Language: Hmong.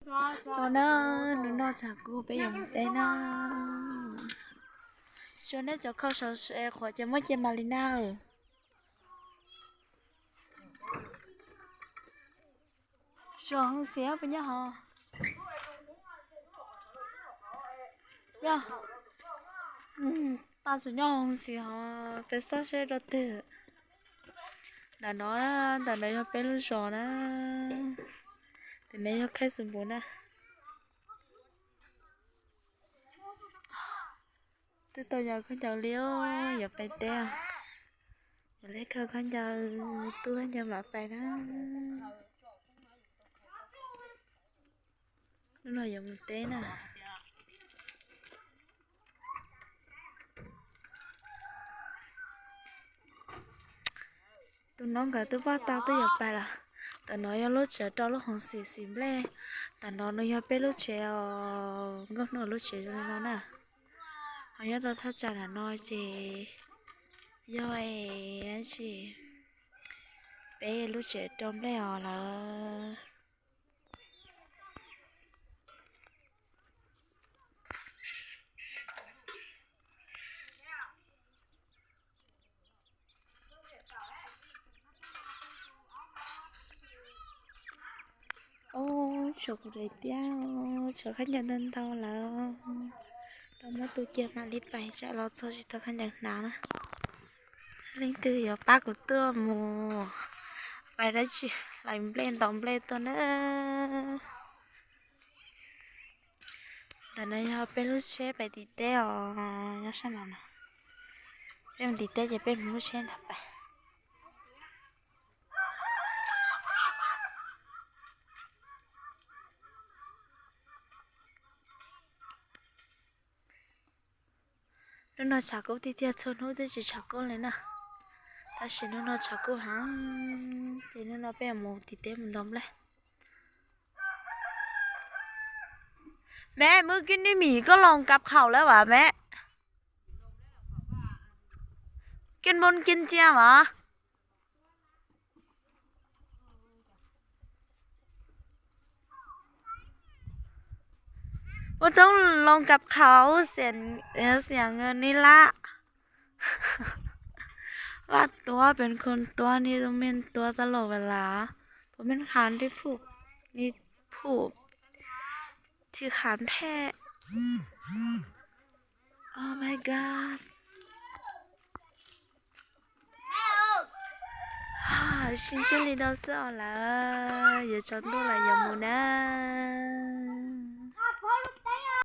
Los na, hnub no tshav kub peb yuav mus teb na. Suav nej cov khau saum es qhuav ces muab cia mam li na. Suav hoo xiav puas nyob hov? Yog, tau tsuas nyob hoo xiav hov, peb xob seb rau twg. Ntawm no, ntawm no yog peb lub zos na. Ntawm no yog khaij xus npus na. Twb tau yog khaub ncaws li, yuav pais teb, yuav lej khaws khaub ncaws, tub khaub ncaws mam pais na. Hnub no yuav mus teb na. Tus no nkawd twb paj tau twb yuav pais lawm. Ntawm no yog lub tsev rau lub hoov xim xim nplej. Ntawm no nws yog peb lub tsev os, nkauj hnub lub tsev zoo li no na. Ho nyob rau thaj tsam ntawm no ces yog es, peb lub tsev rau nplej os lawm. Ub, tshuav kuv daim tiab, tshuav khaub ncaws ntau ntau lawm. Tau muab tu cia mam li pais tsam los txog tsis tau khaub ncaws hnav na. Leej twg yuav pab kuv tuaj mus pais dab tsi, hlais nplej ntaus nplej tuaj na. Ntawm no yog peb lub tsheb pais tim teb os, nyob sab no no. Peb mus tim teb ces peb mus lub tsheb nrad pais. Hnub no tshav kub tiag tiag, txhua hnub twb tsis tshav kub li na. Tab sis hnub no tshav kub heev, ces hnub no peb yuav mus tim teb mus ntaus nplej. Mẹ, mới cái này Mỹ có lòng cặp khẩu lắm hả mẹ? Kinh môn kinh chia hả? Ua toob loo kab qhov xiam ni lab. Vaj tuab pes khoo tuab ni, tus me tuab tas laus vas las, tus me khav nti phuj, ni phuj, tsis khav nthej. Oh my god. Sib ntsib li no xwb os lawm, yuav tsaus ntuj lawm yuav mus na.